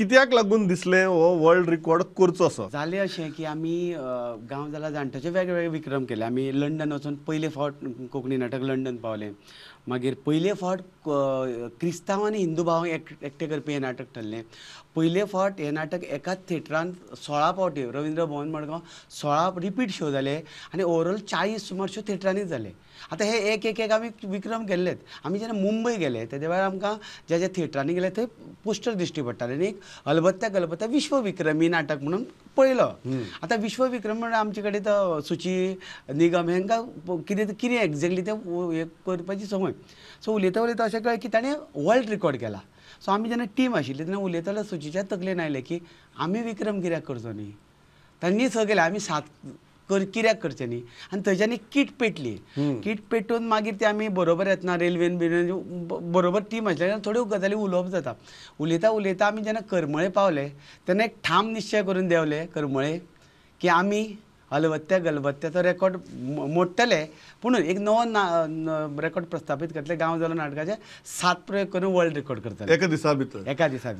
कित्याक लागून दिसलें हो वर्ल्ड रिकॉर्ड करचो असो? जालें अशें की आमी गांव जाला जाणट्याचे वेगळे वेगळे विक्रम केले. आमी लंडन वचून पयले फावट कोंकणी नाटक लंडन पावलें. मागीर पयले फावट क्रिस्तांव आनी हिंदू भावांक एकटें करपी हें नाटक ठरलें. पयले फावट हें नाटक एकाच थिएटरान 16 फावटी रवींद्र भवन मडगांव 16 रिपीट शो जाले आनी ओवरऑल 40 सुमार शो थिएटरांनीच जाले. आतां हे एक एक एक आमी विक्रम केल्लेच. आमी जेन्ना मुंबय गेले तेद्या वेळार आमकां ज्या ज्या थिएटरांनी गेले थंय पोस्टर दिश्टी पडटाले आनी एक अलबत्त्या गलबत्त्या विश्वविक्रमी नाटक म्हणून पळयलो. आतां विश्वविक्रम म्हणल्यार आमचे कडेन तो सुची निगम हेंकां कितें कितें एग्जॅक्टली तें हें करपाची संवय. सो उलयता उलयता अशें कळ्ळें की ताणें वर्ल्ड रिकॉर्ड केला. सो आमी जेन्ना टीम आशिल्ली तेन्ना उलयता सुचीच्या तकलेन आयलें की आमी विक्रम कित्याक करचो न्ही, तांणी 6 केले आमी 7 कित्याक करचें न्ही. आनी थंयच्यान एक कीट पेटली. कीट पेटून मागीर ते आमी बरोबर येतना रेल्वेन बिरेन बरोबर टीम आशिल्ल्यान थोड्यो गजाली उलोवप जाता. उलयता उलयता आमी जेन्ना करमळे पावले तेन्ना एक ठाम निश्चय करून देंवले करमळे की आमी अलबत्त्या गलबत्त्याचो रेकॉर्ड मोडटले, पूण एक नवो रेकॉर्ड प्रस्थापीत करतले. गांव जालो नाटकाचे 7 प्रयोग करून वर्ल्ड रिकॉर्ड करतले एका दिसा भितर. एका दिसा भितर.